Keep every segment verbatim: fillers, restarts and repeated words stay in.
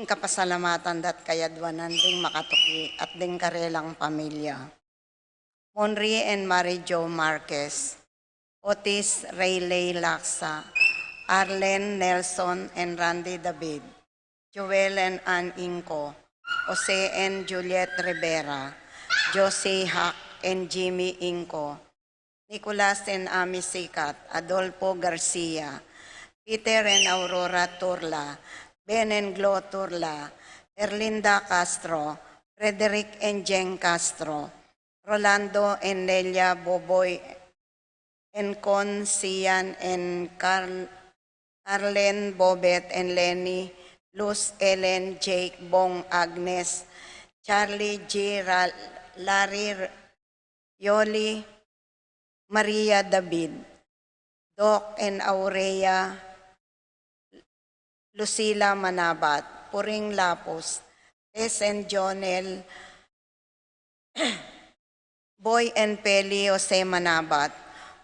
kapasalamatan dat kayadwanan ding makatuki at ding karelang pamilya. Monri and Mary Jo Marquez, Otis Rayleigh Laksa, Arlen Nelson and Randy David, Joel and Ann Inco, Jose and Juliet Rivera, Josie Hack and Jimmy Inco, Nicolas and Ami Sikat, Adolfo Garcia, Peter and Aurora Turla, Ben and Glo Turla, Erlinda Castro, Frederick and Jeng Castro, Rolando and Nelia Boboy, and Con Sian and Carl, Arlen Bobet and Lenny, Luz, Ellen, Jake, Bong, Agnes, Charlie G, Ra-, Larry, Yoli, Maria David, Doc and Aurea, Lucila Manabat, Puring Lapus, Tess and Jonel, Boy and Peli Jose Manabat,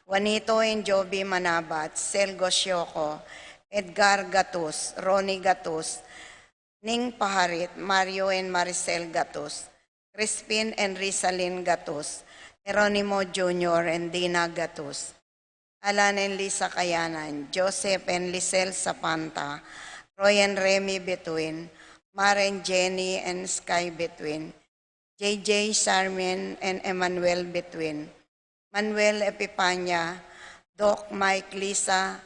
Juanito and Joby Manabat, Sel Gosioko, Edgar Gatus, Ronnie Gatus, Ning Paharit, Mario and Maricel Gatus, Crispin and Rizalin Gatus, Jeronimo Junior and Dina Gatus, Alan and Lisa Kayanan, Joseph and Lisel Sapanta, Roy and Remy Between, Mar and Jenny and Sky Between, J J Sarmien and Emmanuel Between, Manuel Epipania, Doc, Mike, Lisa,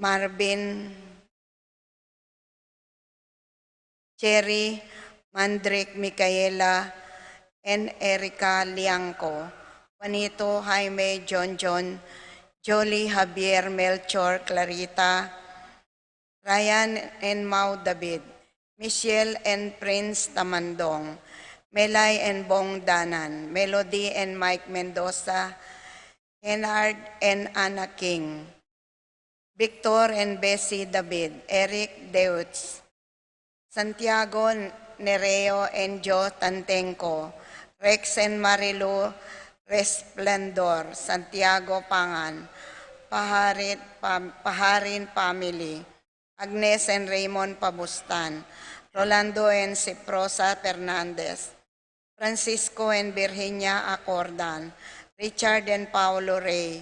Marvin, Cherry, Mandrick, Micaela, and Erica Liangco, Juanito, Jaime, John John, Jolie, Javier, Melchor, Clarita, Ryan and Mau David, Michelle and Prince Tamandong, Melay and Bong Danan, Melody and Mike Mendoza, Henard and Anna King, Victor and Bessie David, Eric Deutz, Santiago Nereo and Joe Tantenco, Rex and Marilu Resplendor, Santiago Pangan, Paharit, Pam-, Paharin family, Agnes and Raymond Pabustan, Rolando and Ciprosa Fernandez, Francisco and Virginia Acordan, Richard and Paulo Rey,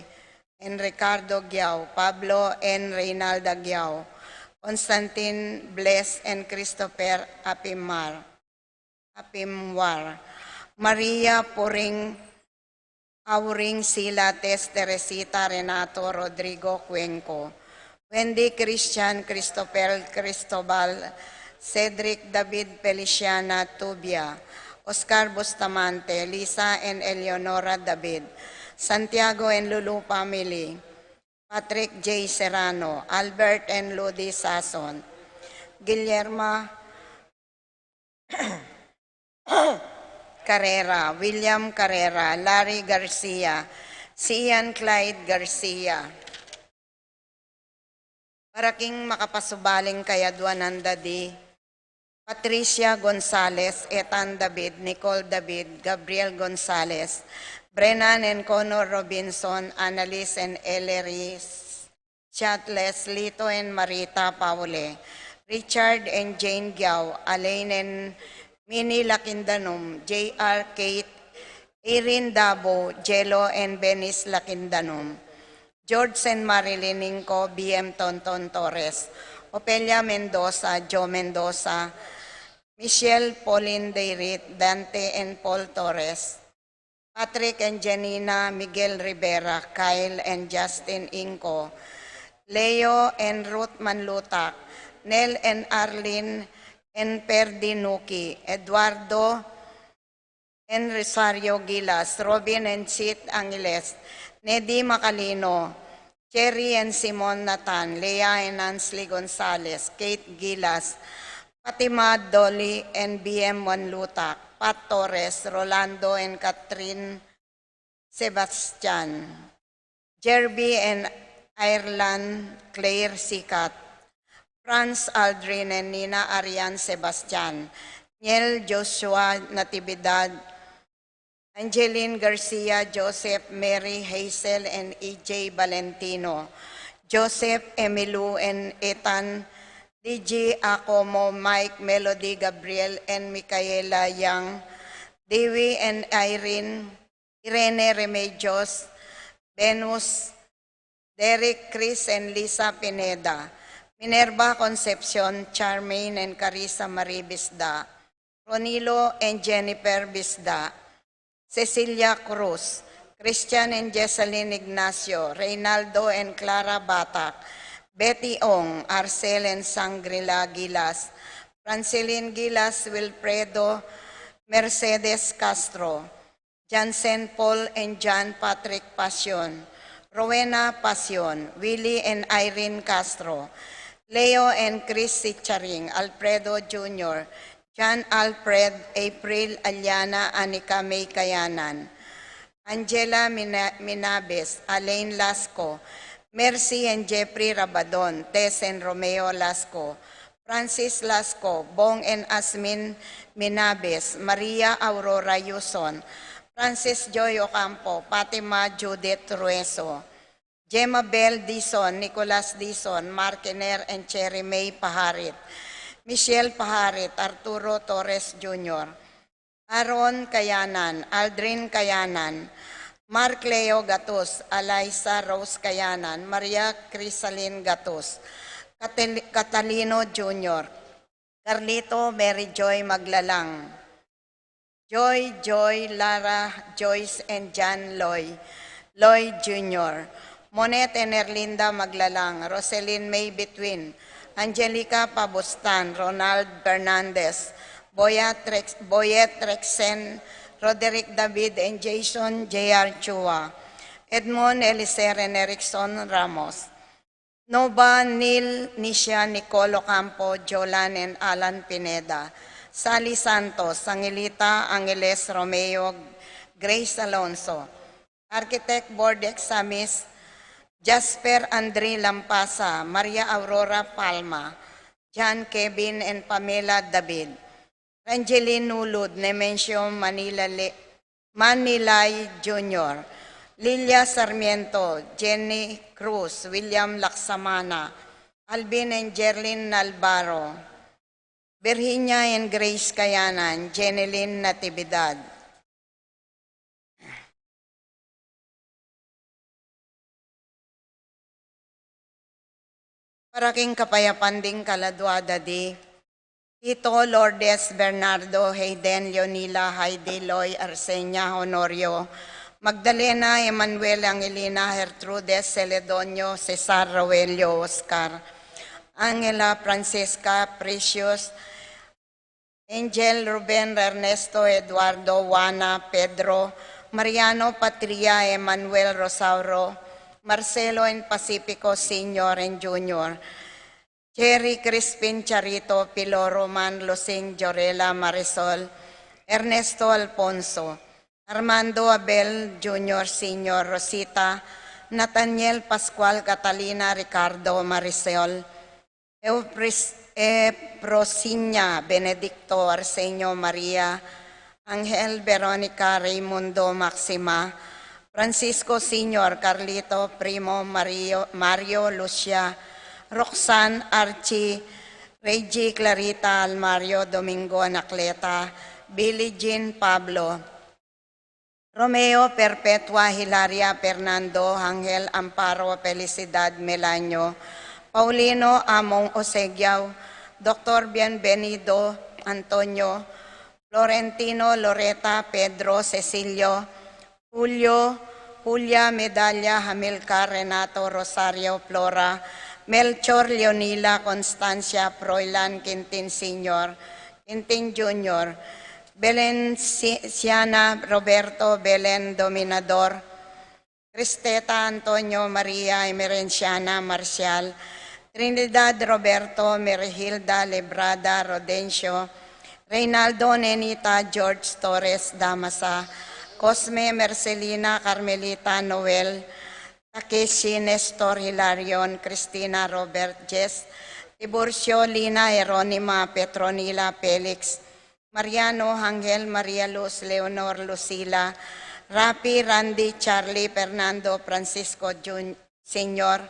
and Ricardo Giao, Pablo and Reynalda Giao, Constantine Bless and Christopher Apimar, Apimwar, Maria Puring, Auring Sila, Tess, Teresita, Renato, Rodrigo Cuenco, Wendy, Christian, Christopher, Cristobal, Cedric, David, Feliciana, Tubia, Oscar Bustamante, Lisa and Eleonora David, Santiago and Lulu family, Patrick J Serrano, Albert and Ludi Sason, Guillerma Carrera, William Carrera, Larry Garcia, Sian Clyde Garcia. Para king makapasubaling kayadwanan da di Patricia Gonzalez, Ethan David, Nicole David, Gabriel Gonzalez, Brennan and Connor Robinson, Annalise and Ellery Chatles, Lito and Marita Paule, Richard and Jane Giao, Alain and Minnie Lakindanum, J R, Kate, Irene Dabo, Jello and Benis Lakindanum, George and Marilyn Inco, B M Tonton Torres, Opelia Mendoza, Joe Mendoza, Michelle, Pauline Dayrit, Dante and Paul Torres, Patrick and Janina, Miguel Rivera, Kyle and Justin Inco, Leo and Ruth Manlutak, Nel and Arlene and Perdi Nuki, Eduardo and Rosario Gilas, Robin and Chit Angeles, Nedi Macalino, Cherry and Simon Nathan, Lea and Ansley Gonzalez, Kate Gilas, Fatima Dolly and B M Manlutak, Pat Torres, Rolando and Catherine Sebastian, Jerby and Ireland Claire Sikat, Franz Aldrin and Nina Arian Sebastian, Niel Joshua Natividad, Angeline Garcia, Joseph, Mary, Hazel, and E J Valentino, Joseph, Emilu, and Ethan D G Acomo, Mike, Melody, Gabriel, and Micaela Yang, Dewey and Irene, Irene Remedios, Venus, Derek, Chris, and Lisa Pineda, Minerva Concepcion, Charmaine, and Carissa Marie Bisda, Ronilo and Jennifer Bisda, Cecilia Cruz, Christian and Jesselyn Ignacio, Reynaldo and Clara Batak, Betty Ong, Arcel and Sangrila Gilas, Francilin Gilas, Wilfredo, Mercedes Castro, Jansen Paul and John Patrick Pasion, Rowena Pasion, Willie and Irene Castro, Leo and Chris Sicharing, Alfredo Junior, John Alfred, April, Aliana, Anika May Kayanan, Angela Mina-, Minabes, Alain Lasco, Mercy and Jeffrey Rabadon, Tess and Romeo Lasco, Francis Lasco, Bong and Asmin Minabes, Maria Aurora Yuson, Francis Joy Ocampo, Fatima Judith Rueso, Gemma Bell Dizon, Nicolas Dizon, Markiner and Cherry May Paharit, Michelle Paharit, Arturo Torres Junior, Aaron Kayanan, Aldrin Kayanan, Mark Leo Gatus, Eliza Rose Kayanan, Maria Crisalin Gatus, Catel-, Catalino Junior, Carlito, Mary Joy Maglalang, Joy, Joy, Lara, Joyce, and John Loy, Loy Junior, Monet and Erlinda Maglalang, Roselyn May Between, Angelica Pabustan, Ronald Fernandez, Boyet Rex-, Boyet Rexen, Roderick David, and Jason J R Chua, Edmond Eliser and Erickson Ramos, Nova, Neil, Nisha, Nicole Ocampo, Jolan, and Alan Pineda, Sally Santos, Angelita, Angeles Romeo, Grace Alonso, Architect Board Examis, Jasper Andre Lampasa, Maria Aurora Palma, John Kevin and Pamela David, Rangeline Ulud, Nemencio Manila Le-, Manilay Junior, Lilia Sarmiento, Jenny Cruz, William Laksamana, Alvin and Jerlyn Nalbaro, Virginia and Grace Kayanan, Jenilyn Natividad. Para king kapayapan ding kaladua da di, Tito, Lourdes, Bernardo, Hayden, Leonila, Heidi, Loy, Arsenia, Honorio, Magdalena, Emmanuel, Angelina, Gertrudes, Celedonio, Cesar, Roelio, Oscar, Angela, Francesca, Precious, Angel, Ruben, Ernesto, Eduardo, Juana, Pedro, Mariano, Patria, Emmanuel, Rosauro, Marcelo, and Pacifico Senior and Junior, Jerry, Crispin, Charito, Pilo, Roman, Lucing, Jorela, Marisol, Ernesto, Alfonso, Armando, Abel, Junior, Senior, Rosita, Nathaniel, Pascual, Catalina, Ricardo, Marisol, Eupris-, Eprosinia, Benedicto, Arsenio, Maria, Angel, Veronica, Raimundo, Maxima, Francisco Senior, Carlito, Primo, Mario, Mario, Lucia, Roxanne, Archie, Reggie, Clarita, Almario, Domingo, Anacleta, Billie Jean, Pablo, Romeo, Perpetua, Hilaria, Fernando, Angel, Amparo, Felicidad, Melanio, Paulino, Among, Osegiao, Doctor Bienvenido, Antonio, Florentino, Loreta, Pedro, Cecilio, Julio, Julia, Medalia, Hamilcar, Renato, Rosario, Flora, Melchor, Leonila, Constancia, Froilan, Quintin Senior, Quintin Junior, Belen, Si-, Siana, Roberto, Belen, Dominador, Cristeta, Antonio, Maria, Emerenciana, Marcial, Trinidad, Roberto, Merihilda, Lebrada, Rodencio, Reynaldo, Nenita, George, Torres, Damasa, Cosme, Mercelina, Carmelita, Noel, Takeshi, Nestor, Hilarion, Cristina, Robert, Jess, Tiburcio, Lina, Jeronima, Petronila, Felix, Mariano, Angel, Maria Luz, Leonor, Lucila, Rafi, Randy, Charlie, Fernando, Francisco, Jun-, Senior,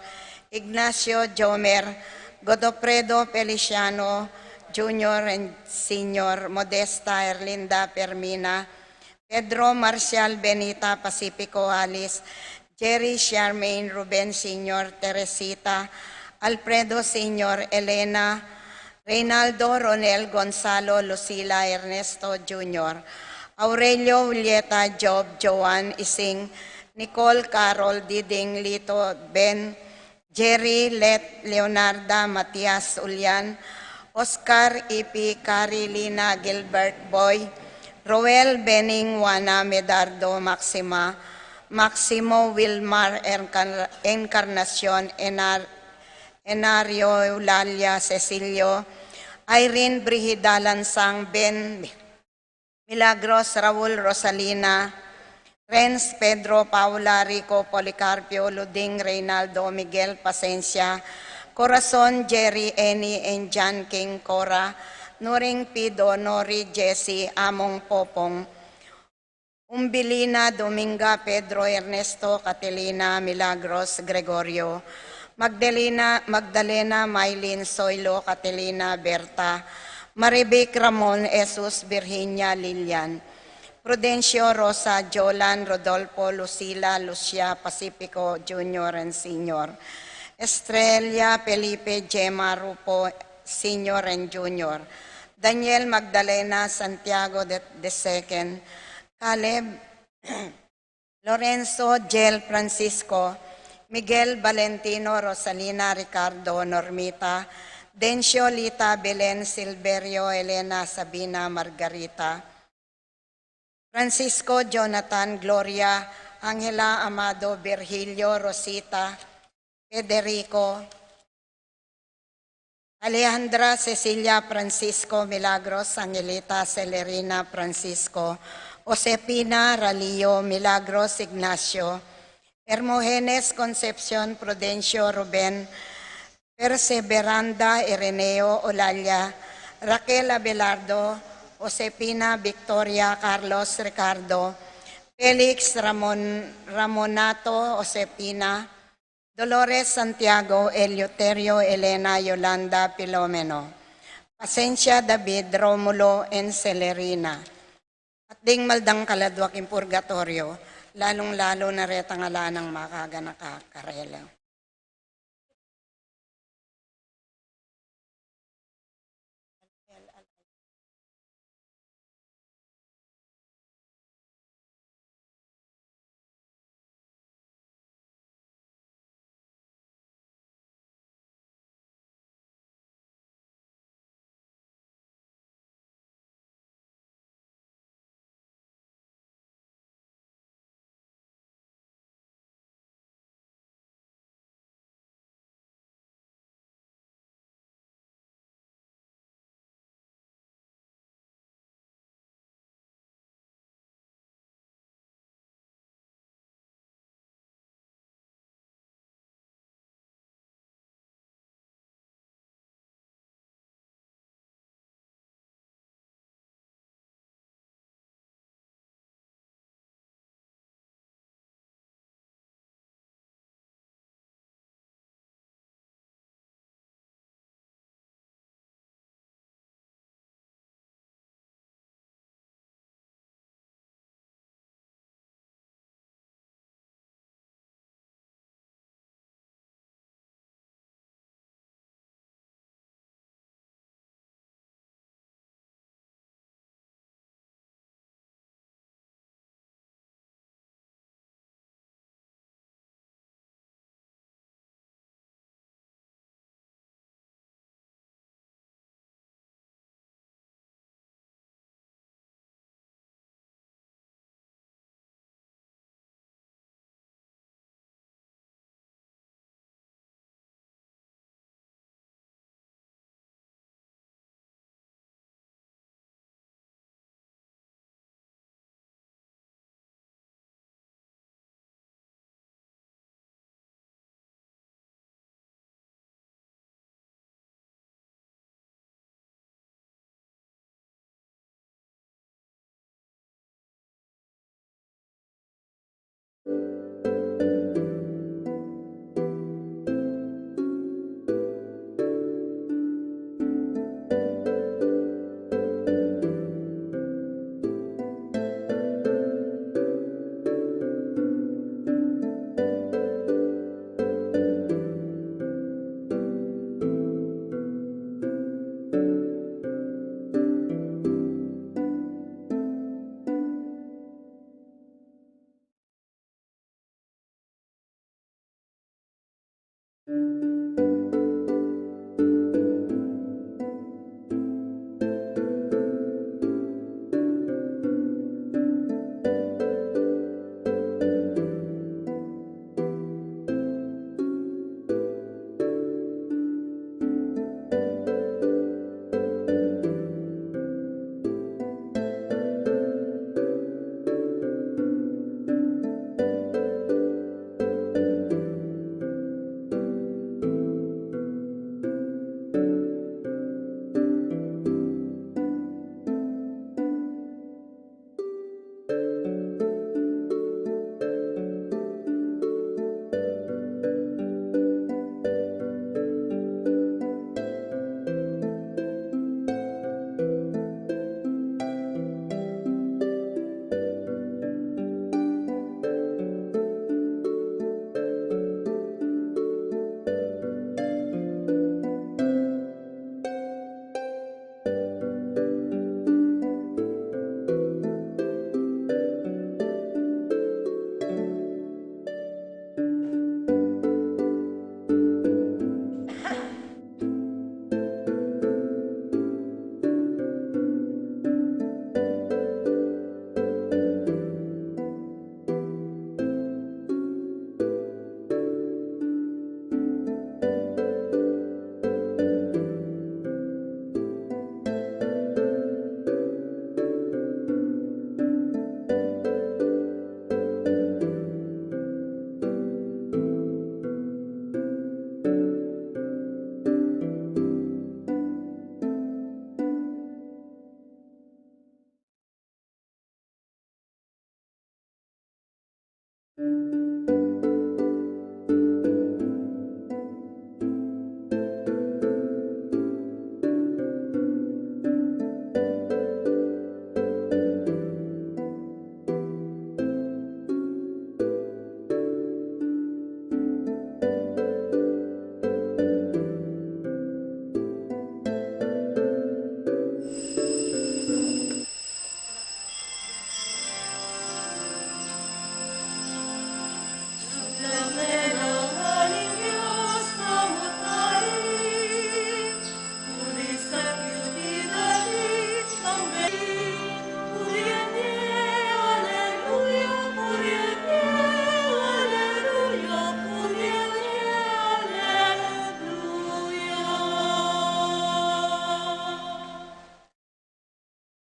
Ignacio, Jomer, Godofredo Feliciano Junior and Senior, Modesta Erlinda Fermina, Pedro Marcial Benita Pacifico Alice, Jerry Charmaine Ruben Senior Teresita, Alfredo Senior Elena, Reynaldo Ronel Gonzalo Lucila Ernesto Junior, Aurelio Julieta Job Joan Ising, Nicole Carol Diding Lito Ben, Jerry Let Leonarda Matias Ulian, Oscar Ipi Carilina Gilbert Boy, Roel Bening Juana Medardo Maxima, Maximo Wilmar Encar- Encarnacion Enar- Enario Eulalia Cecilio, Irene Brigida Lansang Ben Milagros Raul Rosalina, Renz Pedro Paula Rico Policarpio Luding Reynaldo Miguel Pasencia, Corazon Jerry Eni and John King Cora, Nuring Pido Nori Jesse Among Popong, Umbilina Dominga Pedro Ernesto Catalina Milagros Gregorio, Magdalena Magdalena Maylin Soylo Catalina Berta, Marivic Ramon Jesus Virginia Lilian, Prudencio Rosa Jolan Rodolfo Lucila Lucia Pacifico Junior and Senior, Estrella Felipe Gemma Rupo Senior and Junior, Daniel Magdalena Santiago the, the second, Caleb Lorenzo Jel Francisco, Miguel Valentino Rosalina Ricardo Normita, Dencio Lita Belen Silverio Elena Sabina Margarita, Francisco Jonathan Gloria Angela Amado Virgilio Rosita Federico, Alejandra Cecilia Francisco Milagros Angelita Celerina Francisco, Josefina Ralio Milagros Ignacio, Hermogenes Concepcion Prudencio Ruben, Perseveranda Ireneo Olalia, Raquel Abelardo, Josefina Victoria Carlos Ricardo, Felix Ramon Ramonato Josefina, Dolores Santiago Eleuterio Elena Yolanda Filomeno, Pasencia David Romulo and Celerina. At ding maldang kaladwa king purgatorio, lalung-lalu na retang ala nang makaganaka karela.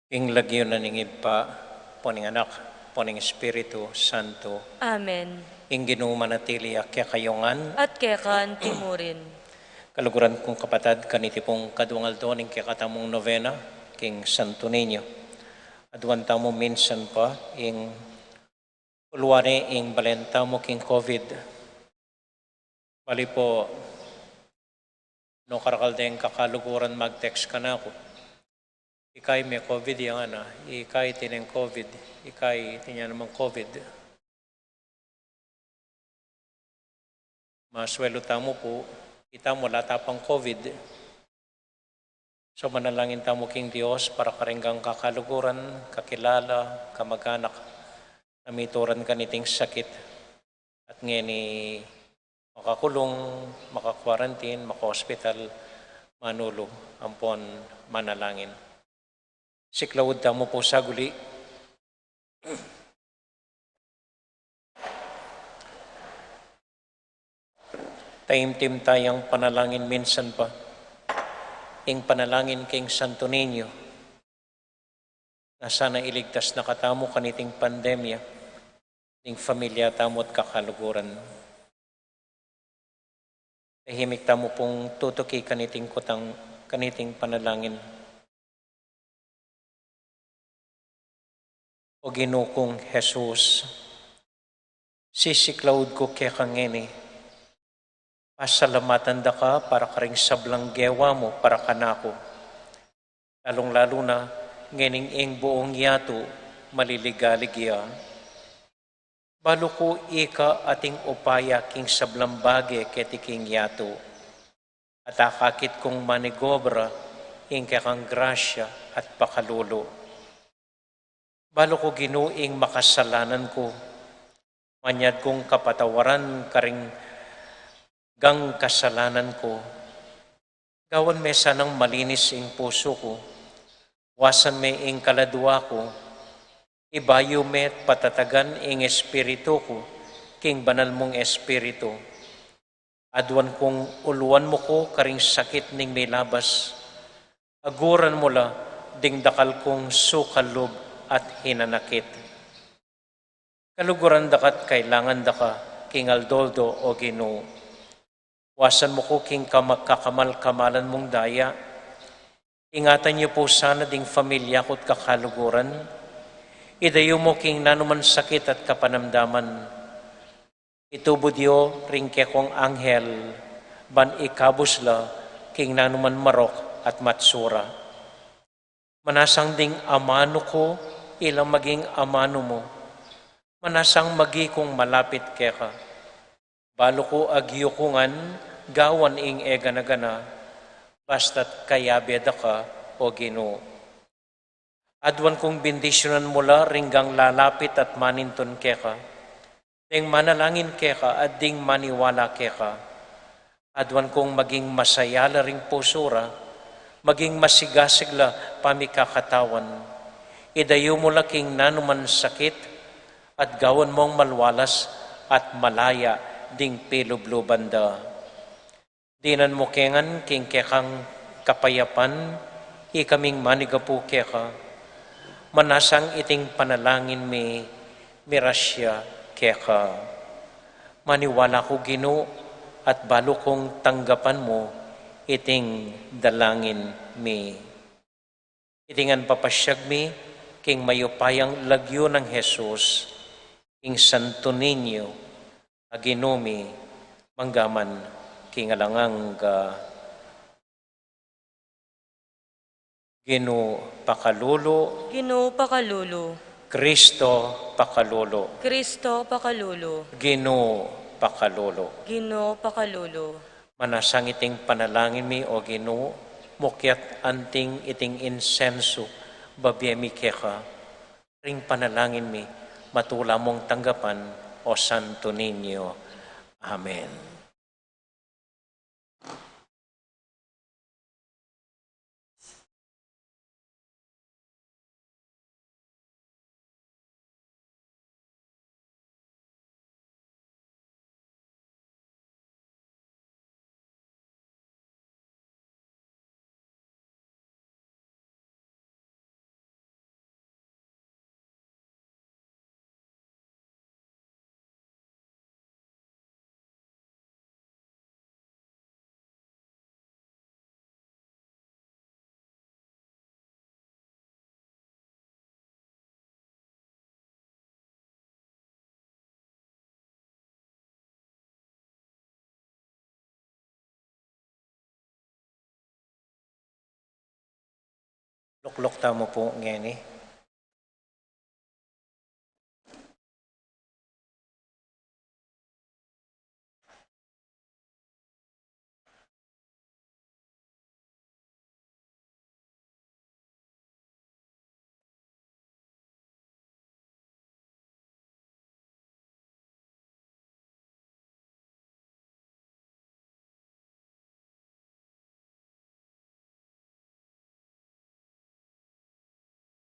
Ing lagyu na ning Ibpa, ampo ning Anak, ampo ning Espiritu Santo. Amen. Ing Ginu manatili ya kekayu ngan. At keka anti mu rin. Kaluguran kung kapatad, kaniti pung kaduang aldo ning kekatamung novena king Santo Niño. Aduan tamu minsan pa ing uluan ne ing balen tamu king COVID. Bali po, no karakal deng kakaluguran mag-text kanaku, ika i me COVID ya ngana, ika i tineng COVID, ika i tinya namang COVID. Masuelu tamu pu, itamu ala ta pang COVID. So, manalangin tamu king Dios para karing kakaluguran, kakilala, kamag-anak, na mituran kaniting sakit. At ngeni makakulung, maka-quarantine, maka-hospital, manulu, ampon manalangin. Siklaud tamu pu saguli. Taimtim tayang panalangin minsan pa. Ing panalangin king Santo Niño, na sana iligtas na katamu kaniting pandemya, ning familia tamu at kakaluguran. Tahimik tamu pung tutuki kaniting kutang, kaniting panalangin. O Ginu kung Jesus, sisiklaud ku keka ngeni. Pasalamatan da ka para karing sablang gewa mu para kanaku. Lalung-lalu na ngening ing buung yatu maliligalig ya. Balu ku ika ating upaya king sablang bage keti king yatu. At akakit kung manigobra ing kekang grasya at pakalulu. Balu ku Ginu ing makasalanan ku. Manyad kung kapatawaran karing gang kasalanan ku. Gawan me sanang malinis ing pusu ku. Wasan me ing kaladua ku. Ibayu me at patatagan ing espiritu ku king banal mung Espiritu. Aduan kung uluan mu ku karing sakit ning milabas. Aguran mu la ding dakal kung sukal lub at hinanakit. Kaluguran da ka at kailangan da ka king aldo-aldo, O Ginu. Wasan mu ku king kamag-, kakamal-kamalan mung daya. Ingatan yu pu sana ding familia ku at kakaluguran. Idayu mu king nanuman sakit at kapanamdaman. Itubud yu ring kekong anghel, ban ikabus la king nanuman marok at matsura. Manasang ding amanu ku, ila maging amanu mu. Manasang magi kung malapit keka. Balu ku agyukungan, gawan ing e gana-gana, basta't kayabe da ka, O Ginu. Aduan kung bendisyunan mu la ring gang lalapit at manintun keka. Deng manalangin keka at ding maniwala keka. Aduan kung maging masaya la ring pusu ra, maging masigasig la pamikakatawan. Idayu mu la king nanuman sakit, at gawan mung malwalas at malaya ding pilubluban da. Dinan mu ke ngan king kekang kapayapan, ikaming manigapu keka. Manasang iting panalangin mi, mirasya keka. Maniwala ku Ginu, at balu kung tanggapan mu iting dalangin mi. Iti ngan papasyag mi king mayupayang lagyu nang Jesus, ing Santo Niño a Ginu mi, manggaman king alang angga. Ginu pakalulu. Ginu pakalulu. Kristo pakalulu. Kristo pakalulu. Ginu pakalulu. Ginu pakalulu. Manasang iting panalangin mi, O Ginu, mukyat anting iting insensu, babie mi keka. Ring panalangin mi, matula mung tanggapan, O Santo Niño. Amen. Tukluk tamu pu ngeni.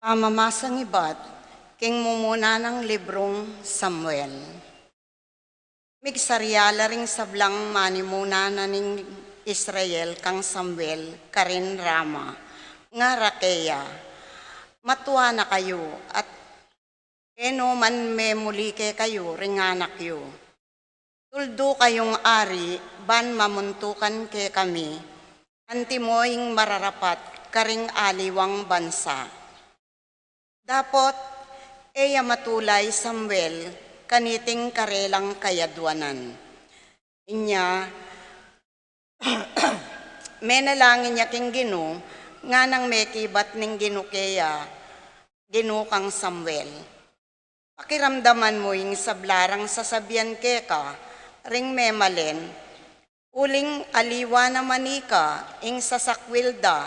Pamamasang ibat king mumuna nang librung Samuel. Migsarya la ring sablang manimuna na ning Israel kang Samuel karin Rama, ngara keya, "Matua na kayu, at e no man memuli kekayu ring anak yu. Tuldu kayung ari ban mamuntukan kekami, antimo ing mararapat karing aliwang bansa." Dapot e ya matula i Samuel kaniting karelang kayadwanan. Inya, menalangin ya king Ginu, nganang mekibat ning Ginu keya, Ginu kang Samuel, "Pakiramdaman mu ing sabla rang sasabian keka ring memalen, uling aliwa naman ika ing sasakwil da,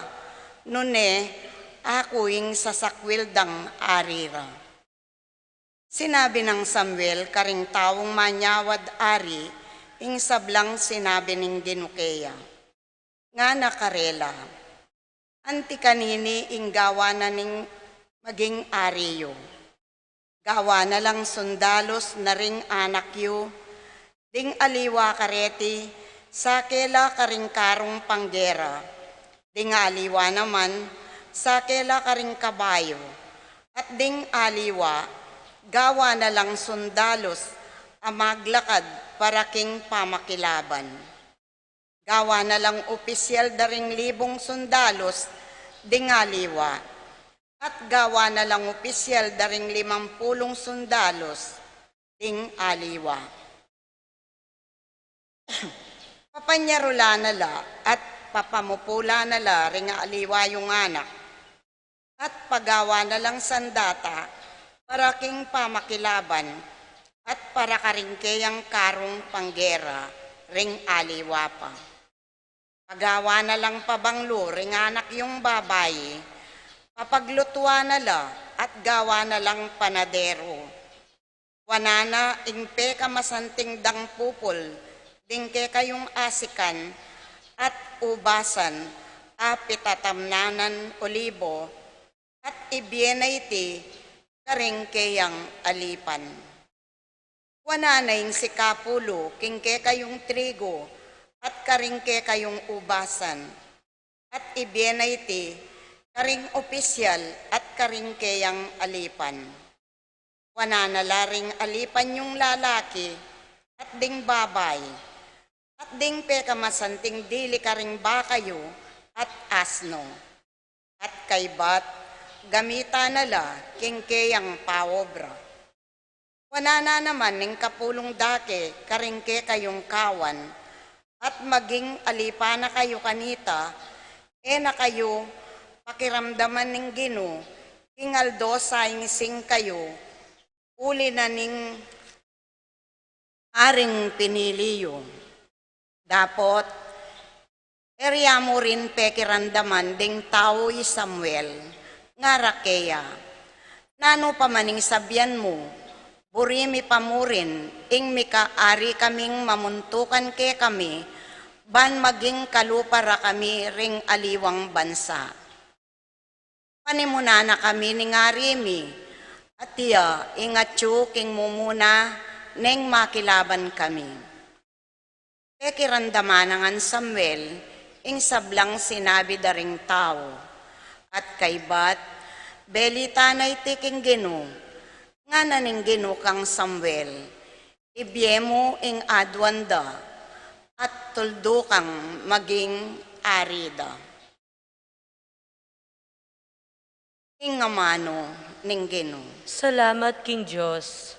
nune aku ing sasakwil dang ari ra." Sinabi nang Samuel karing taung manyawad ari ing sablang sinabi ning Ginu keya. Ngana karela, "Anti kanini ing gawa na ning maging ari yu? Gawa na lang sundalus na ring anak yu, ding aliwa kareti, sake la karing karung panggera, ding aliwa naman, sake la karing kabayu, at ding aliwa, gawa na lang sundalus a maglakad para king pamakilaban. Gawa na lang opisyal da ring libung sundalus ding aliwa, at gawa na lang opisyal da ring limampulung sundalus ding aliwa. Papanyarulan na la at papamupula na la ring aliwa yung anak, at pagawa na lang sandata para king pamakilaban at para karing keyang karung panggera ring aliwa pa. Pagawa na lang pabanglu ring anak yung babai, papaglutuan na la at gawa na lang panadero. Kuanan na ing pekamasanting dang pupul ding kekayung asikan at ubasan a pitatamnanan olibo, at ibie na iti karing keyang alipan. Kuanan na ing sikapulu king kekayung trigu at karing kekayung ubasan, at ibie na iti karing opisyal at karing keyang alipan. Kuanan na la ring alipan yung lalaki at ding babai, at ding pekamasanting dili karing baka yu at asno, at kaybat gamitan na la king keyang paobra. Kuanan na naman ing kapulung dake karing kekayung kawan, at maging alipan na kayu kanita, e na kayu pakiramdaman ning Ginu king aldo saingsing kayu, uli na ning aring pinili yu." Dapot e rya mu rin pekiramdaman ding tau i Samuel, ngara keya, "Nanu pa man ing sabian mu, buri mi pa mu rin ing mika ari kaming mamuntukan kekami, ban maging kalupa ra kami ring aliwang bansa. Panimunan na kami ning ari mi, at iya ing atyu king mumuna neng makilaban kami." Pekiramdaman na ngan Samuel ing sablang sinabi da ring tau, at kaybat belitan na iti king Ginu. Ngana ning Ginu kang Samuel, "Ibie mu ing aduan da, at tuldu kang maging ari da." Ing amanu ning Ginu. Salamat king Dios.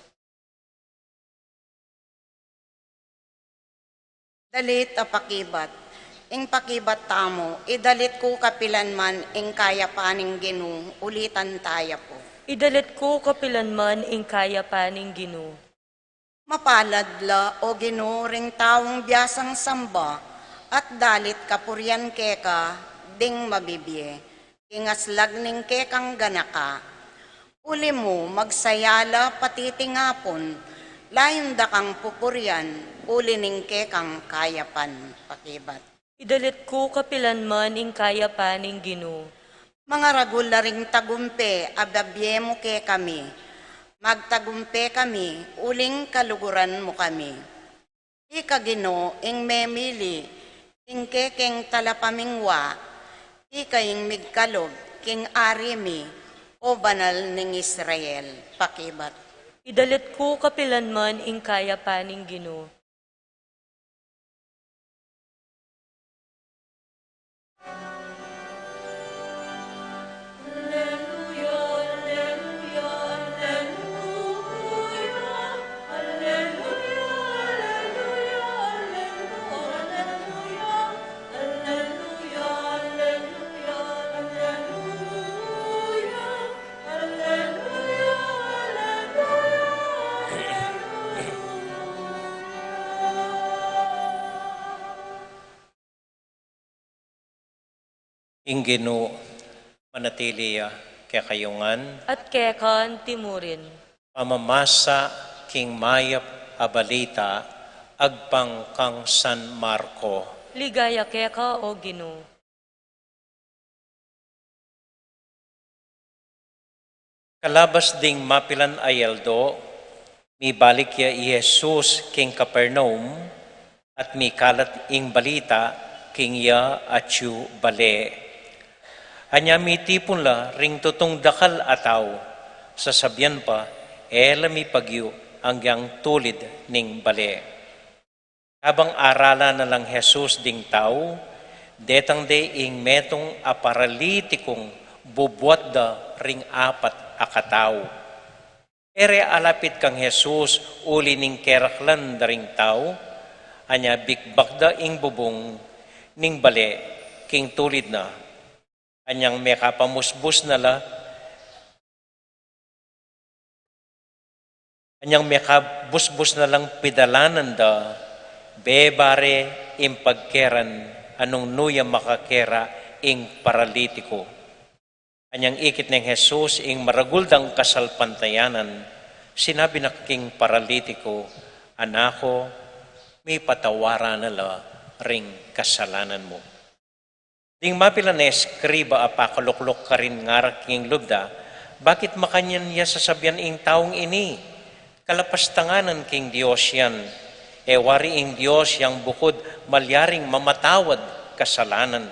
Dalit a pakibat Ing pakibat tamu, idalit ku kapilan man ing kayapan ning Ginu, ulitan taya pu. Idalit ku kapilan man ing kayapan ning Ginu. Mapalad la, o Ginu, ring taung biasang samba, at dalit kapurian keka ding mabibie, king aslag ning kekang ganaka. Uli mu, magsaya la pati tingapun, layun da kang pupurian, uli ning kekang kayapan. Pakibat. Idalit ku kapilan man ing kayapan ning Ginu. Mangaragul la ring tagumpe a bibie mu kekami. Magtagumpe kami, uling kaluguran mu kami. Ika, Ginu, ing memili king kekeng talapamingwa, ika ing migkalub king ari mi, o Banal ning Israel. Pakibat. Idalit ku kapilan man ing kayapan ning Ginu. Ing Ginu manatili ya kekayu ngan. At keka anti murin. Pamamasa king mayap a balita agpang kang San Marco. Ligaya keka, o Ginu. Kalabas ding mapilan a aldo, mibalik ya i Jesus king Capernaum, at mikalat ing balita king iya atyu bale. Anya mitipun la ring tutung dakal a tau, sasabian pa, e la mipagyu anggang tulid ning bale. Kabang aralan na lang Jesus ding tau, detang de ing metung a paralitikung bubuat da ring apat a katau. E re alapit kang Jesus uli ning keraklan da ring tau, anya bikbak da ing bubung ning bale king tulid na. Anyang mekapamusbus na la, anyang mekabusbus na lang pidalanan da, bebare ing pagkeran a nung nu ya makakera ing paralitiku. Anyang ikit neng Jesus ing maragul dang kasalpantayanan, sinabi na king paralitiku, "Anak ko, mipatawaran na la ring kasalanan mu." Ding mapilan a eskriba a pakalukluk karin ngarak king lub da, "Bakit makanyan ya sasabian ing taung ini? Kalapastangan nang king Dios yan. E wari ing Dios yang bukud malyaring mamatawad kasalanan."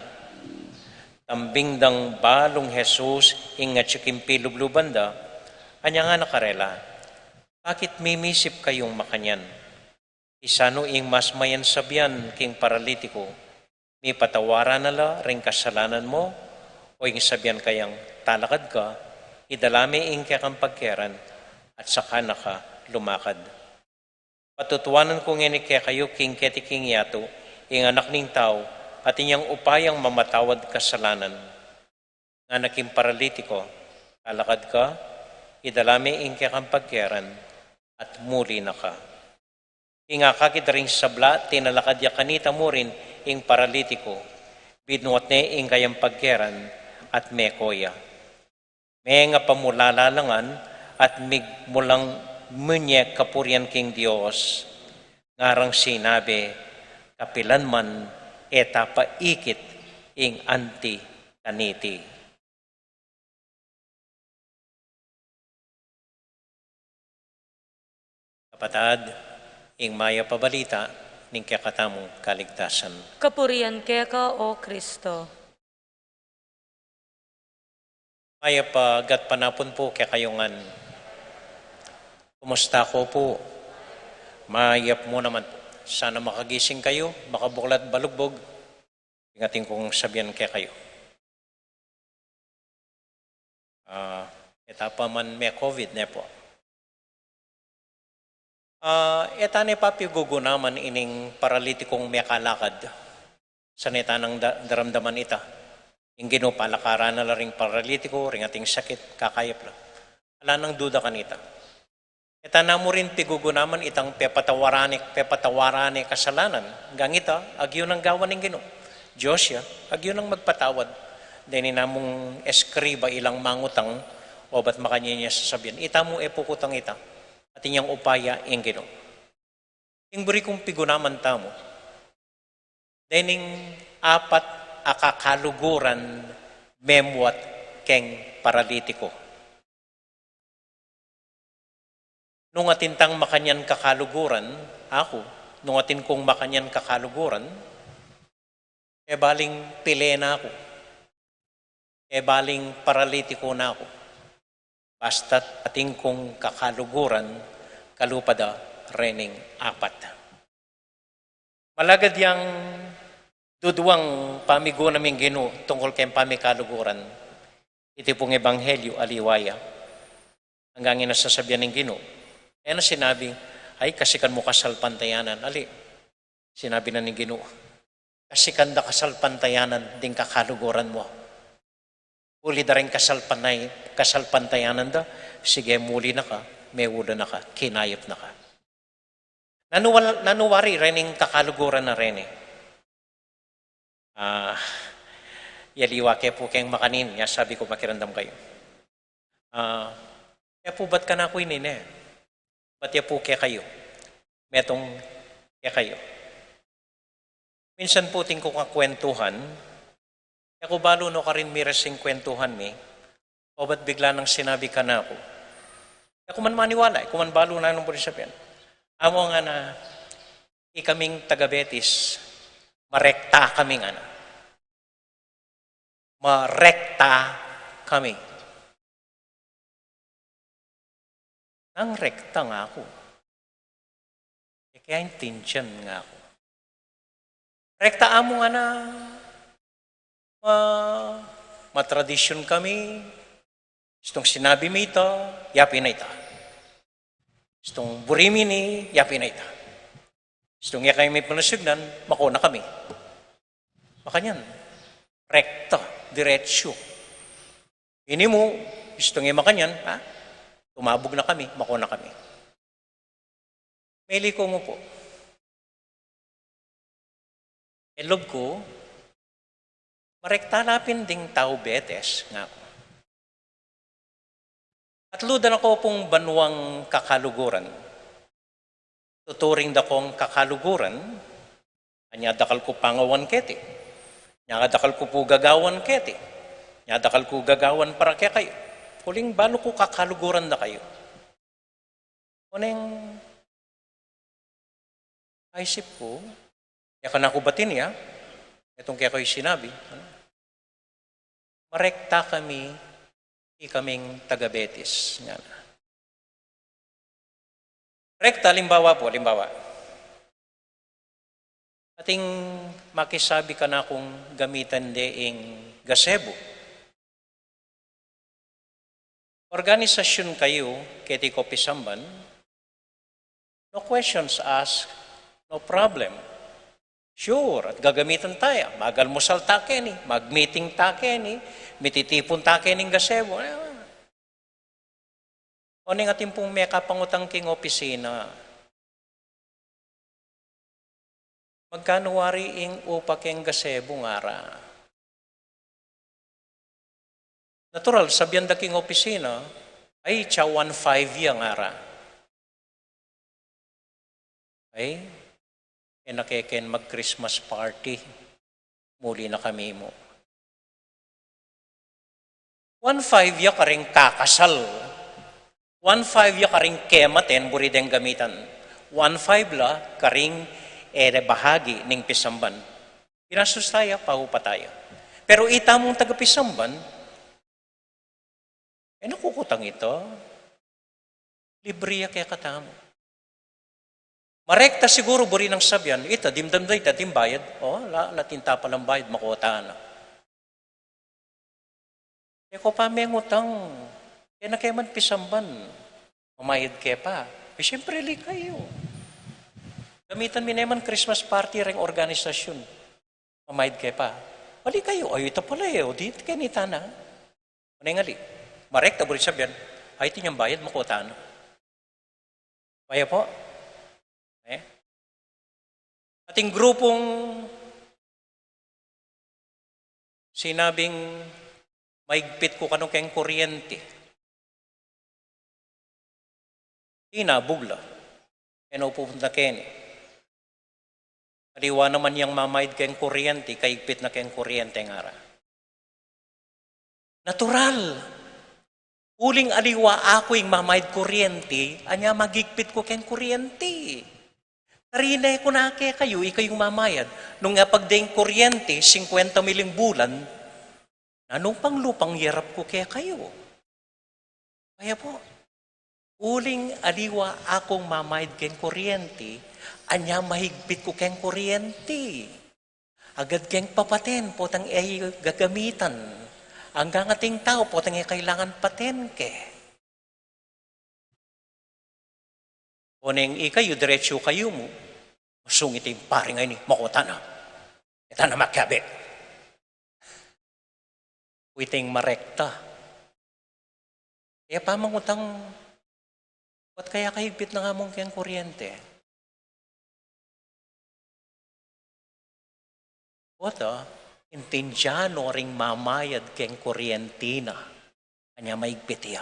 Tambing dang balung Jesus ing atyu king pilubluban da, anya ngana karela, "Bakit mimisip kayung makanyan? Isanu ing mas mayan sabian king paralitiku, 'Mipatawaran na la ring kasalanan mu', o ing sabian kayang, 'Talakad ka, idala me ing kekang pagkeran, at saka na ka lumakad'?" Patutuanan ku ngeni kekayu king keti king yatu, ing Anak ning Tau atin yang upayang mamatawad kasalanan. Ngana king paralitiku, "Talakad ka, idala me ing kekang pagkeran, at muli na ka." Ing akakit da ring sabla, tinalakad ya kanita murin ing paralitiku, binuat ne ing kayang pagkeran, at meko ya. Mengapamulala la ngan, at migmulang menye kapurian king Dios, ngarang sinabi, "Kapilan man e ta pa ikit ing anti kaniti." Kapatad, ing mayap a balita ning kekatamung kaligtasan. Kapurian keka, O Kristo. Mayap a gatpanapun pu kekayu ngan. Kumusta ko pu? Mayap mu naman pu. Sana makagising kayu, makabuklat balugbug. Ing atin kung sabian kekayu. Ah, e ta pa man me-covid ne pu. Ah, e ta ne pa pigugunaman ining paralitikung mekalakad. Saneta nang da-, daramdaman ita. Ing Ginu palakaran na la ring paralitiko, ring ating sakit, kakayap la. Ala nang duda kanita. E ta na mu rin pigugunaman itang pepatawaran ne, pepatawaran ne kasalanan. Gangita, agyu nang gawan ning Ginu. Dios ya, agyu nang magpatawad. Deni namung eskriba ilang mangutang, obat makanyan ya sasabian, ita mu e pu kutang ita. Atin yang upaya ing Ginu. Ing buri kung pigunaman tamu. Dening apat a kakaluguran memuat keng paralitiko. Nung atin tang makanyan kakaluguran, aku, nung atin kung makanyan kakaluguran, e baling pile na ku, e baling paralitiko na ku. Basta't atin kung kakaluguran, kalupa da rening apat. Malagad yang duduang pamigunam ning Ginu tungkul keng pamikaluguran. Iti pung ebanghelyu aliwa ya. Anggang ing sasabian ning Ginu. E na sinabi, ay, kasikan mu kasalpantayanan. Ali, sinabi na ning Ginu, kasikan da kasalpantayanan ding kakaluguran mu. Uli da ring kasalpanay-, kasalpantayanan da, sige, muli na ka, meula na ka, kinayap na ka. Nanu wal-, nanu wari rening kakaluguran na reni? Ah, yaliwa ke pu keng makanin, ya sabi ku makiramdam kayu. Ah, e pu bat kanaku ini ne? Bat ya pu kekayu? Metung kekayu. Minsan pu atin kung kakwentuhan, e ku balu nu karin miras ing kwentuhan mi, obat bigla nang sinabi kanaku. E ku man maniwala, e ku man balu nanu ing buri sabian. Amu ngana, ikaming taga Betis, marekta kami ngana. Marekta kami. Nang rekta nga ku. E kaya intindian nga ku. Rekta amu ngana, ma-, matradisyun kami. Istung sinabi mi ita, yapin na ita. Istung buri mi ini, yapin na ita. Istung e kami panusignan, mako na kami. Makanyan. Rekta, diretsu. Ini mu, istung e makanyan, ha? Tumabug na kami, mako na kami. Meli ku ngan pu. E lub ku, marekta la pin ding tau Betis, nga ku. Atlu da na ku pung banuang kakaluguran. Tuturing da kung kakaluguran, anya dakal ku pangawan keti. Anya dakal ku pu gagawan keti. Anya dakal ku gagawan para kekayu. Uling balu ku kakaluguran da kayu. Oneng aisip ku, ya kanaku batin ya, itong kekayu sinabi, ano? Marekta kami, ikaming taga Betis, ngana. Rekta, alimbawa pu, alimbawa. Ating makisabi kanakung gamitan de ing gazebo. Organisasyun kayu, keti ko pisamban, no questions asked, no problem. Sure, at gagamitan ta ya, mag-almusal ta keni, mag-meeting ta keni, mititipun ta keni ing gazebo. Oneng atin pung mekapangutang king opisina. Magkanu wari ing upa keng gazebo, ngara. Natural, sabian da king opisina, ay, atsa one five ya, ngara. Ay, e na keken mag-Christmas party. Muli na kami mu. One five ya karing kakasal. One five ya karing kematen, buri deng gamitan. One five la karing, e, bahagi ning pisamban. Pinastos ta ya, paupa ta ya. Pero ita mung taga pisamban, e na ku kutang ita. Libre ya kekatamu. Marekta siguru buri nang sabian, ita, dimdam da ita, atin bayad. O, ala, ala atin ta palang bayad, mako ta na. E ko pa mengutang, e na ke man pisamban. Mamayad ke pa. E, siyempre, ali kayu. Gamitan mi ne man Christmas party reng organisasyun. Mamayad ke pa. Ali kayu, ay, ita pala e, o di, keni tana. Ano ing ali? Marekta, buri sabyan, ay, iti niyang bayad, makuta na. Kaya po? Eh? Ating grupong sinabing maigpit ku kanu keng kuryente. Inabug la. E na pupunta keni. Aliwa naman yang mamayad keng kuryente, kaigpit na keng kuryente, ngara. Natural. Uling aliwa aku ing mamayad kuryente, anya magigpit ku keng kuryente. Karine ku na kekayu, ikayung mamayad. Nung apagdeng kuryente, singkwenta mil ing bulan, nanu pang lupang yarap ku kekayu? Kaya po, uling aliwa akung mamayad keng kuryente, anya mahigpit ku keng kuryente. Agad keng papaten, potang e gagamitan. Anggang ating tau, potang e kailangan paten ke. O neng ikayu, diretsu kayu mu. Sungit ing pari ngeni, makuta na. E ta na makiabe. Iting marekta. E pa mangutang, ba't kaya kahigpit na nga mung keng kuryente? Oto, intindian no ring mamayad keng kuryente na, anya maigpit ya.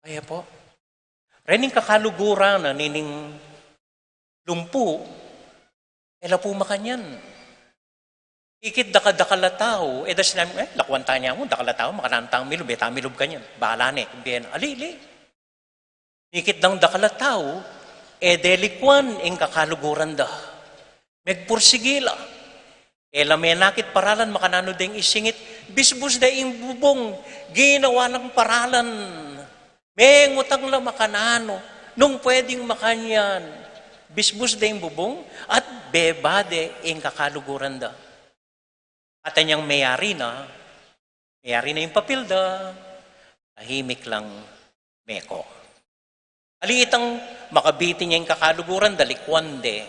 Kaya po, rening kakaluguran na nining lumpu, e la pu makanyan. Ikit dakal-dakal a tau, e da sinabing, e, lakwan ta ne mu, dakal a tau, makananu tang milub, e ta milub kanyan. Bahala ne, kung bie na. Ali, ali. Ikit dang dakal a tau, e de likwan ing kakaluguran da. Megpursigi la. E la menakit paralan, makananu deng isingit, bisbus de ing bubung, ginawa lang paralan. Mengutang la makananu, nung pwedeng makanyan, bisbus de ing bubung, at bebade ing kakaluguran da. At anyang meyari na, meyari na ing papil da, tahimik lang meko. Ali itang makabitin ya ing kakaluguran da, likwan de.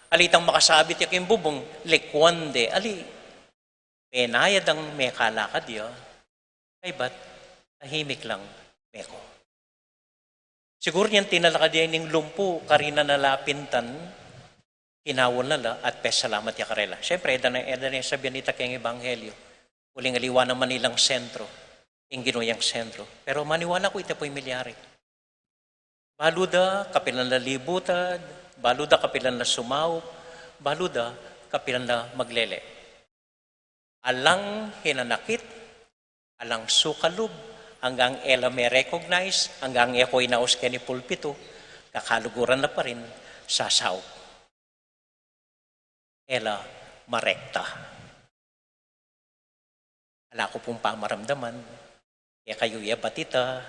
Ali itang makasabit ya king bubung, likwan de. Ali, menayad ang mekalakad ya. Kaybat, tahimik lang meko. Siguru niyan tinalakad ya ining lumpu, karina na la pintan, kinawal na la, at pesalamat ya karela. Siyempre, e da na, e da na sabyan ita keng ebanghelyo. Uling aliwa naman ilang sentro, ing Ginu yang sentro. Pero maniwala ku ita pu ing milyari. Balu da kapilan la libutad, balu da kapilan la sumaup, balu da kapilan la maglele. Alang hinanakit, alang sukalub, anggang e la me-recognize, anggang e ko inaus keni pulpitu, kakaluguran la pa rin sasaup. E la marekta. Ala ku pung pamaramdaman, e kayu ya batita.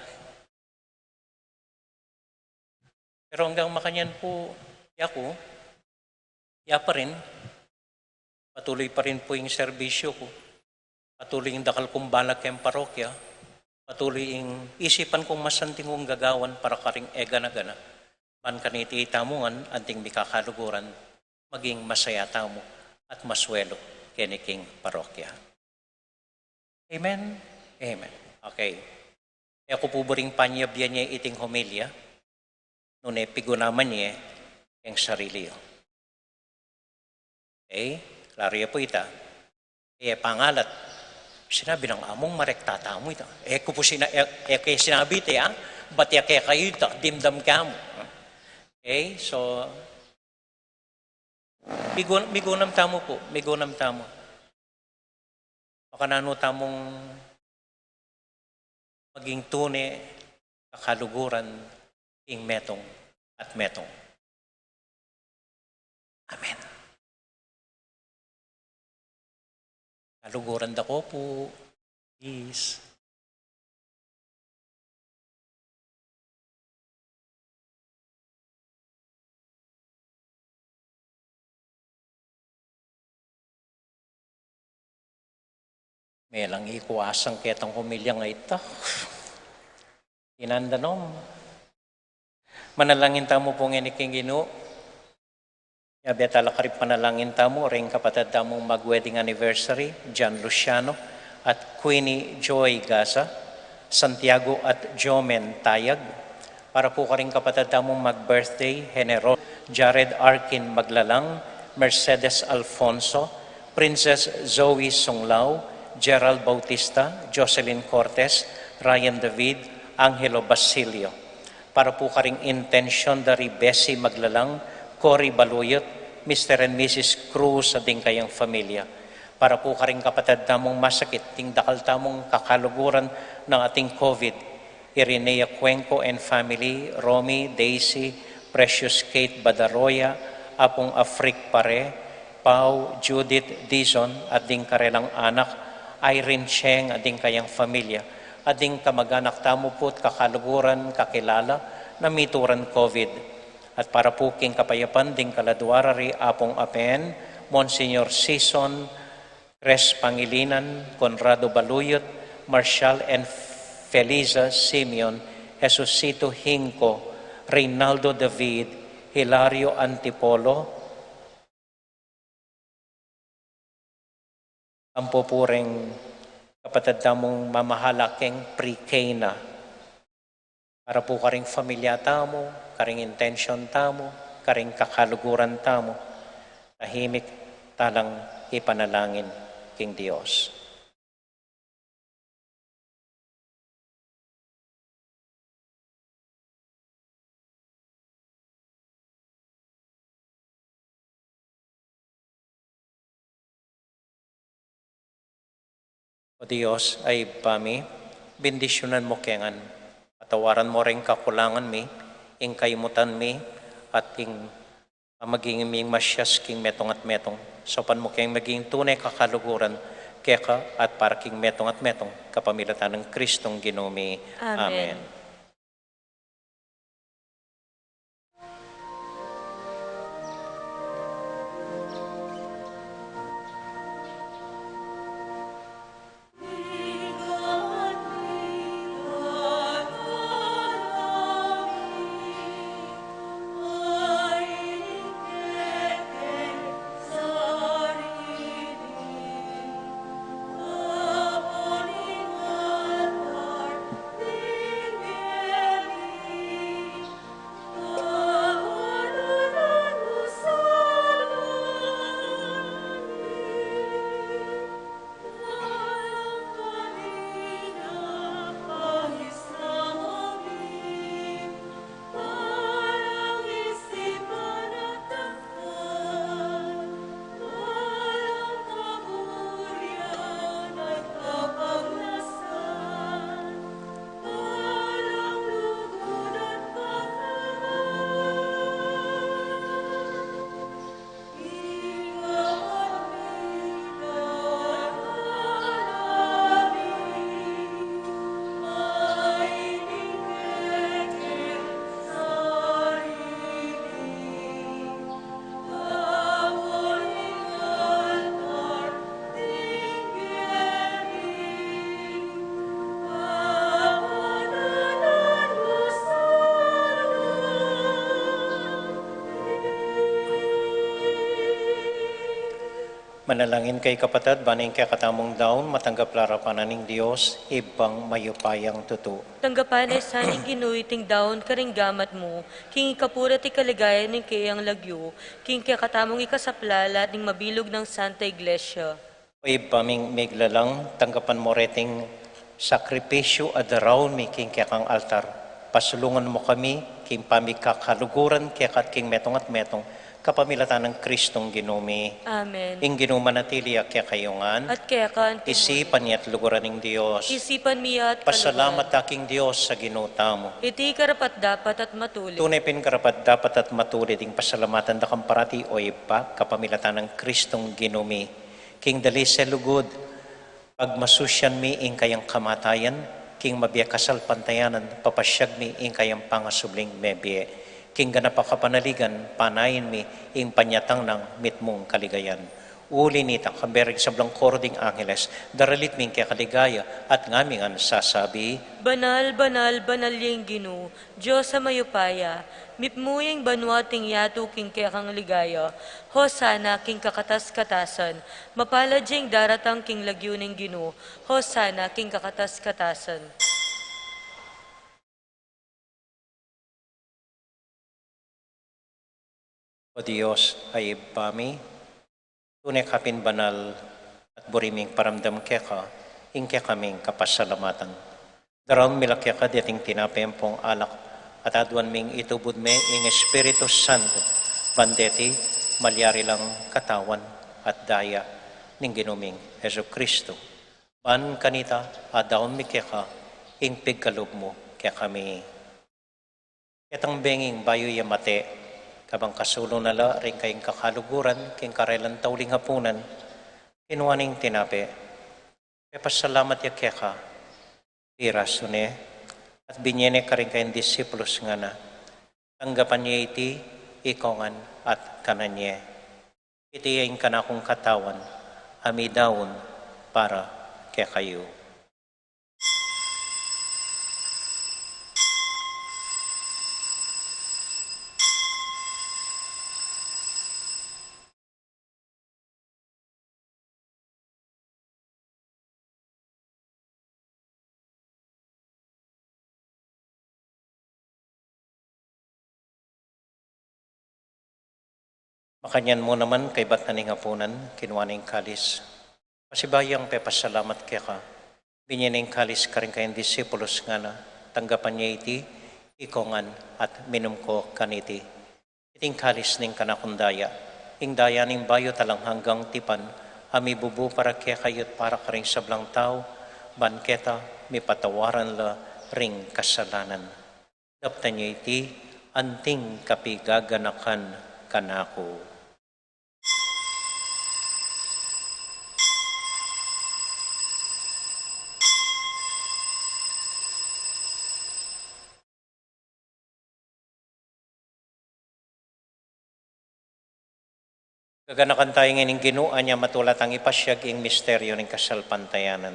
Pero anggang makanyan pu, yaku, ya pa rin, patuloy pa rin pu ing serbisyu ku, patuloy ing dakal kung balang keng parokya, patuloy ing isipan kung masanting kung gagawan para karing e gana-gana. Ban kaniti tamu ngan anting mikakaluguran, maging masaya tamu at maswelu keni king parokya. Amen? Amen. Okay. E ku pu buring panyabyan ye iting homilya, nune pigunaman ye keng sarili yu. Okay? Klaru ya pu ita. E pangalat, sinabi nang among marekta tamu ita. E ku pu sina-, e, e ke sinabi ita, ha? Bat ya kekayu ita, dimdam kamu. Okay? So, migun-, migunam tamu pu, migunam tamu. Makananu tamung maging tune kakaluguran ing metung at metung. Amen. Kaluguran da ko pu, please. Melang ikuasang ketang homilya nga ita. Inanda nom. Manalangin tamu pu ngeni king Ginu. Yabe tala karing panalangin tamu ring kapatad tamung mag-wedding anniversary, John Luciano at Queenie Joy Gaza, Santiago at Jomen Tayag. Para pu karing kapatad tamung mag-birthday, Henero, Jared Arkin Maglalang, Mercedes Alfonso, Princess Zoe Sunglao, Gerald Bautista, Jocelyn Cortez, Ryan David, Angelo Basilio. Para pu karing intensyon da ri Bessie Maglalang, Cory Baluyot, Mister and Missus Cruz at ding kayang familia. Para pu karing kapatad tamung masakit, ding dakal tamung kakaluguran nang ating COVID, Irinea Cuenco and family, Romy, Daisy, Precious Kate Badaroya, Apung Afrik Pare, Pau, Judith, Dizon, at ding karelang anak, Irene Cheng, at ding kayang familia, at ding kamag-anak tamu pu't kakaluguran, kakilala, na mituran COVID. At para pu king kapayapan ding kaladua ra ri Apung Apen, Monsignor Sison, Chris Pangilinan, Conrado Baluyot, Marshall and Feliza Simeon, Jesusito Hinco, Reynaldo David, Hilario Antipolo, ampo pu ring kapatad tamung mamahala keng pre-K na. Para pu karing familia tamu, karing intensyon tamu, karing kakaluguran tamu, tahimik talang ipanalangin king Dios. O Dios, a Ibpa mi, bendisyunan mu kami ngan, patawaran mu ring kakulangan mi, ing kaymutan mi, at ing maging ming masyas king metung at metung. Saupan mu kaming maging tune kakaluguran keka at para king metung at metung, kapamilatan nang Kristong Ginu mi. Amen. Amen. Manalangin kayu kapatad, ban ing kekatamung daun matanggap la arapan ning Dios, Ibpang mayupayang tutu. Tanggapan na sa ning Ginu iting daun karing gamat mu, king ikapuri at ikaligayan ning kayang lagyu, king kekatamung ikasaplala at ning mabilug nang Santa Iglesia. O Ibpa ming miglalang, tanggapan mu reting sakripisyu a daraun mi king kekang altar. Pasulungan mu kami king pamikakaluguran keka at king metung at metung, kapamilatan nang Kristong Ginu mi. Amen. Ing Ginu manatili ya kekayu ngan. At keka naman. Isipan ya at luguran ning Dios. Isipan mi ya at kaluguran. Pasalamat ta king Dios a Ginu tamu. Iti karapat-dapat at matulid. Tune pin karapat-dapat at matulid ing pasalamatan da ka parati, o Ibpa, kapamilatan nang Kristong Ginu mi. King dalise'ng lugud, pagmasusyan mi ing kayang kamatayan, king mabie kasalpantayanan, papasyag mi ing kayang pangasubling mebie. King ganap a kapanaligan, panayan mi ing panyatang nang mitmung kaligayan. Uli nita, kambe ring sablang koro ding angeles, daralit mi ing keka ligaya, at ngaming ngan sasabi: Banal, banal, banal ya ing Ginu, Dios a mayupaya, mipmu ya ing banua at ing yatu king kekang ligaya. Hosana king kakatas-katasan. Mapalad ya ing daratang king lagyu ning Ginu. Hosana king kakatas-katasan. O Dios a Ibpa mi, tune ka pin banal, at buri ming paramdam keka ing kekaming kapasalamatan. Daraun mi la keka deting tinape ampong alak, at aduan ming itubud me ing Espiritu Santo, ban deti malyari lang katawan at daya ning Ginu ming Jesucristo. Ban kanita, adaun mi keka ing pigkalub mu kekami. Ketang benging bayu ya mate, kabang kasulu na la ring kayang kakaluguran king karelang tauling apunan, kinua ne ing tinape, pepasalamat ya keka, pirasu ne, at binye ne karing kayang disipulus, ngana: Tanggapan ye iti, ikongan, at kanan ye. Iti ya ing kanakung katawan, a midaun para kekayu. Makanyan mu naman, kaybat na ning apunan, kinua ne ing kalis. Pasibayu yang pepasalamat keka, binye ne ing kalis karing kayang disipulus, ngana: Tanggapan ye iti, ikongan, at minum ko kaniti. Iti ing kalis ning kanakung daya, ing daya ning bayu at alang anggang tipan, a mibubu para kekayu at para karing sablang tau, ban keta mipatawaran la ring kasalanan. Daptan ye iti, anting kapigaganakan kanaku. Gaganakan tayu ngeni ing Ginu, anya matula tang ipasiag ing misteryu ning kasalpantayanan.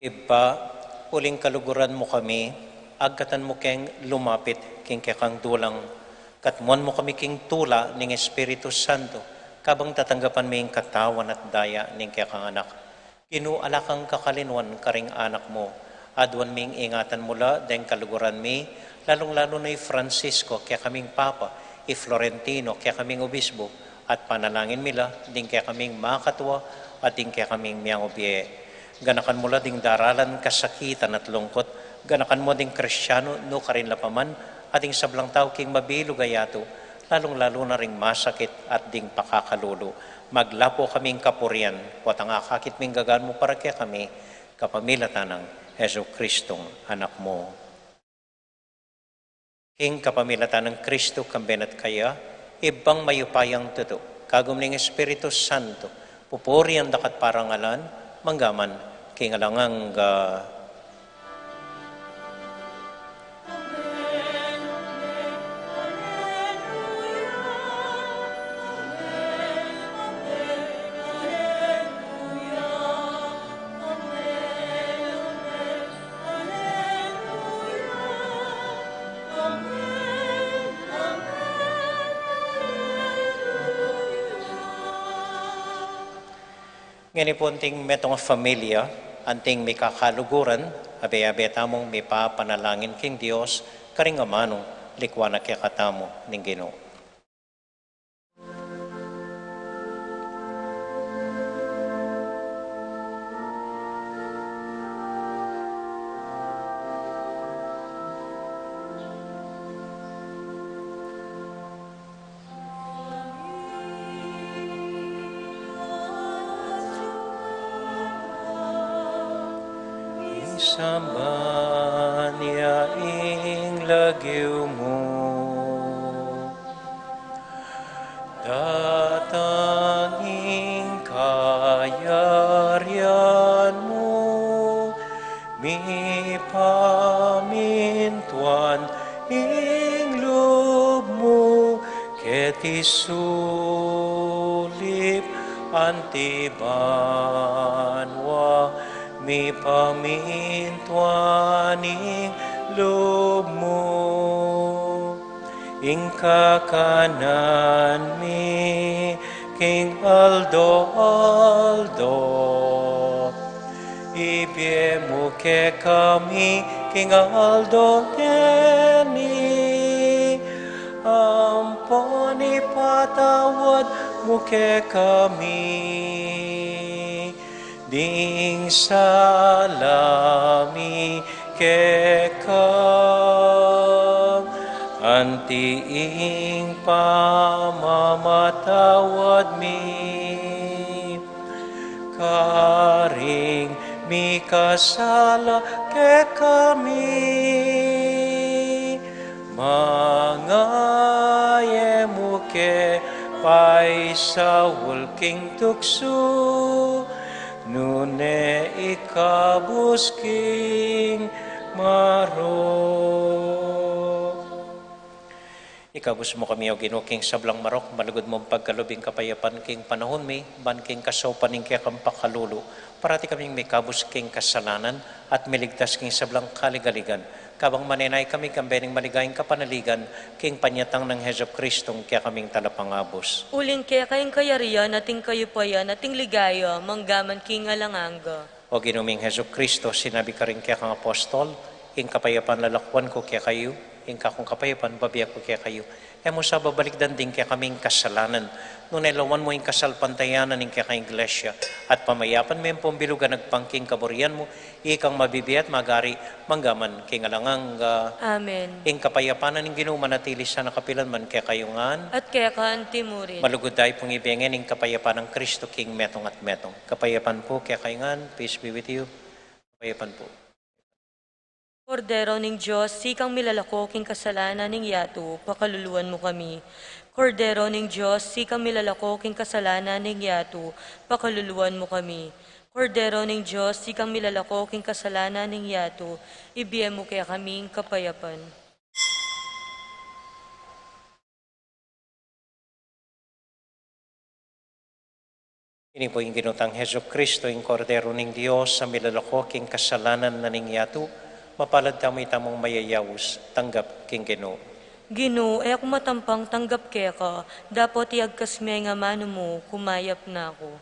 Ibpa, uling kaluguran mu kami, agkatan mu keng lumapit king kekang dulang, katmuan mu kami king tula ning Espiritu Santo, kabang tatanggapan mi ing katawan at daya ning kekang Anak. Ginu, ala kang kakalinuan karing anak mu. Aduan ming ingatan mu la deng kaluguran mi, lalung-lalu na i Francisco, kekaming Papa, i Florentino, kekaming Obispo, at panalangin mi la ding kekaming makatua at ding kekaming miangubie. Ganakan mu la ding daralan kasakitan at lungkut, ganakan mu ding Kristiano nukarin la pa man, at ding sablang tau king mabilug a yatu, lalung-lalu na ring masakit at ding pakakalulu. Maglapu kaming kapurian, potang akakit ming gagan mu para kekami, kapamilatan nang Jesucristong Anak mu. King kapamilatan nang Kristo, kambe na at kaya, Ibpang mayupayang tutu, kagum ning Espiritu Santo, pupurian da ka at parangalan, mangga man king alang angga. Ngeni pu, anting metung a familia, anting mikakaluguran, abe-abe tamung mipapanalangin king Dios, karing amanung likuan na kekatamu ning Ginu. Samban ya ing lagyu mu. Datang ing kayarian mu, mipamintuan ing lub mu, keti sulip anti banua, mipamintuan ing lub mu. Ing kakanan mi king aldo-aldo, ibie mu kekami king aldo ngeni, ampon ipatawad mu kekami ding sala mi keka, anti ing pamamatawad mi karing mikasala kekami. Manga e mu ke paisaul king tuksu, nune ikabus king marok. Ikabus mu kami, O Ginu, king sablang marok, malugud mung pagkalub ing kapayapan king panahun mi, ban king kasaupan ning kekang pakalulu, parati kaming mikabus king kasalanan at miligtas king sablang kaligaligan. Kabang manenaya kami, kambe ning maligayang kapanaligan, king panyatang nang Jesucristo, ing kekaming talapangabus. Uling keka ing kayarian at ing kayupayan at ing ligaya, manggaman king alang angga. O Ginu ming Jesucristo, sinabi karing kekang apostol, ing kapayapan lalakuan ku kekayu, ing kakung kapayapan bibie ku kekayu. E mu sa babalikdan ding kekaming kasalanan, nune lawan mu ing kasalpantayanan ning kekang Iglesia, at pamayapan me ampon bilugan agpang king kaburian mu, ikang mabibie at magari, manggaman king alang angga. Amen. Ing kapayapan na ning Ginu manatili sana kapilan man kekayu ngan. At keka anti murin. Malugud tamu pung ibie ngeni ing kapayapan nang Cristo king metung at metung. Kapayapan pu kekayu ngan, peace be with you. Kapayapan pu. Kordero ning Dios, ikang milalako king kasalanan ning yatu, pakaluluan mu kami. Kordero ning Dios, ikang milalako king kasalanan ning yatu, pakaluluan mu kami. Kordero ning Dios, ikang milalako king kasalanan ning yatu, ibie mu kekami ing kapayapan. Ini pu ing Ginu tang Jesucristo, ing Kordero ning Dios, a milalako king kasalanan na ning yatu. Mapalad tamu itamung mayayaus, tanggap king Ginu. Ginu, e ku matampang tanggap keka, dapot iagkas me ing amanu mu, kumayap na ku.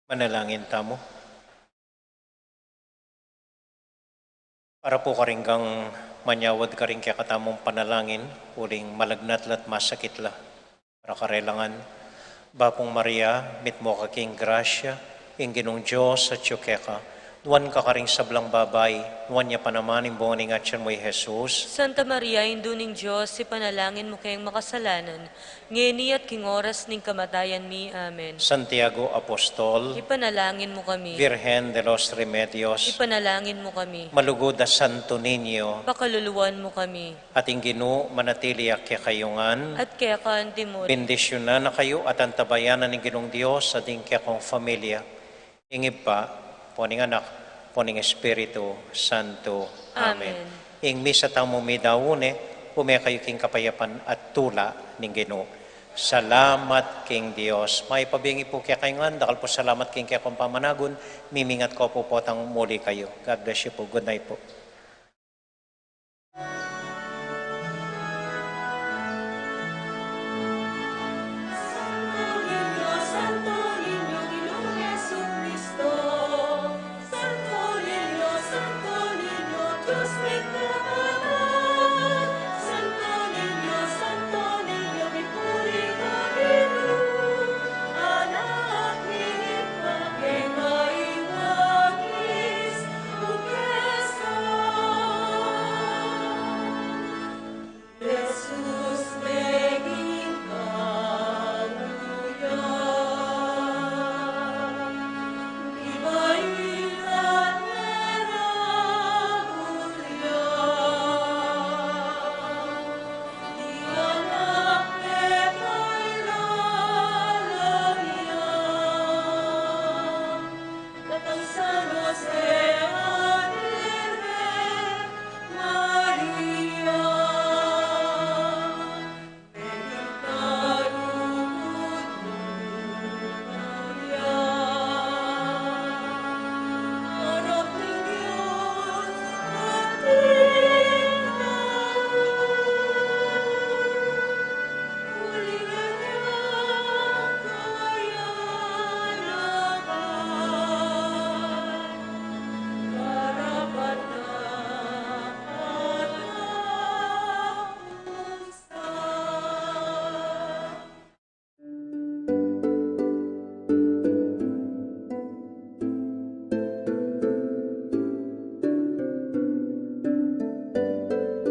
Manalangin tamu. Para pu karing manyawad karing kekatamung panalangin, uling malagnat la't masakit la. Para karela ngan, Bapung Maria, mitmu ka king grasya, ing Ginung Dios atyu keka, nuan ka karing sablang babai, nuan ya pa naman ing bunga ning atyan mu, i Jesus. Santa Maria, Indu ning Dios, ipanalangin mu keng makasalanan, ngeni at king oras ning kamatayan mi. Amen. Santiago Apostol, ipanalangin mu kami. Virgen de los Remedios, ipanalangin mu kami. Malugud a Santo Niño, pakaluluan mu kami. At ing Ginu manatili ya kekayu ngan. At keka antimurin. Bendisyunan na kayu at antabayanan ning Ginung Dios at ing kekong familia. Ing Ibpa, ampo ning Anak, ampo ning Espiritu Santo. Amen. Amen. Ing misa tamu midaun ne, ume kayu king kapayapan at tula ning Ginu. Salamat king Dios. Mayap a bingi pu kekayu ngan, dakal pu salamat king kekong pamanagun, mimingat ko pu potang muli kayu. God bless you po. Good night po.